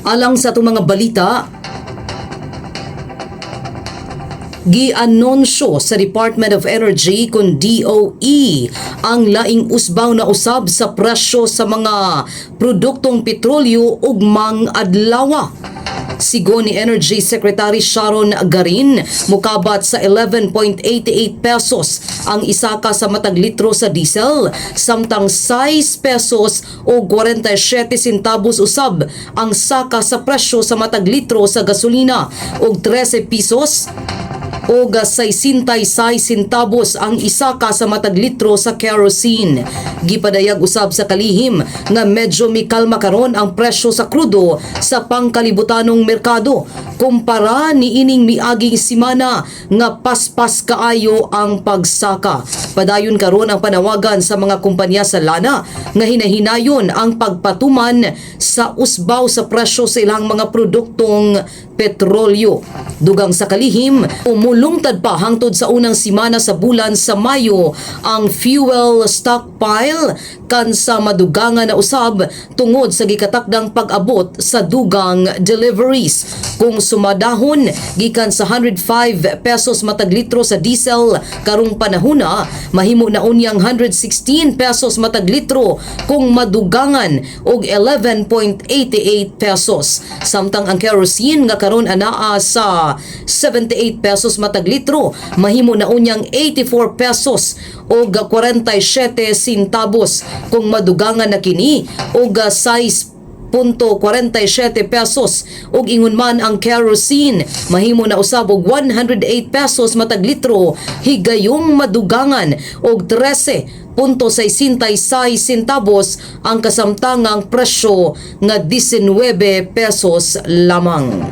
Alang sa atong mga balita, gianunsyo sa Department of Energy kon DOE ang laing usbaw na usab sa presyo sa mga produktong petrolyo ugmang adlawa. Sigon ni Energy Secretary Sharon Garin, mukabat sa 11.88 pesos ang isa ka sa matag litro sa diesel, samtang 6 pesos o 47 centavos usab ang saka sa presyo sa matag litro sa gasolina ug 13 pesos o 66 centavos ang isa ka sa matag litro sa kerosene. Gipadayag usab sa kalihim nga medyo mikalma karon ang presyo sa krudo sa pangkalibutanong merkado kumpara niining miaging simana nga paspas kaayo ang pagsaka. Padayon karon ang panawagan sa mga kumpanya sa lana nga hinahinayon ang pagpatuman sa usbaw sa presyo sa ilang mga produktong petrolyo. Dugang sa kalihim, umulungtad pa hangtod sa unang simana sa bulan sa Mayo ang fuel stockpile kansa madugangan na usab tungod sa gikatakdang pag-abot sa dugang deliveries. Kung sumadahon gikan sa 105 pesos matag litro sa diesel karong panahona, mahimo na unyang 116 pesos matag litro kung madugangan og 11.88 pesos. Samtang ang kerosene nga karon anaa sa 78 pesos matag litro, mahimo na unyang 84 pesos og 47 centavos kung madugangan na kini og 6.47 pesos, ug ingon man ang kerosene, mahimo na usab og 108 pesos matag litro higayong madugangan og 13.66 centavos ang kasamtangang presyo nga 19 pesos lamang.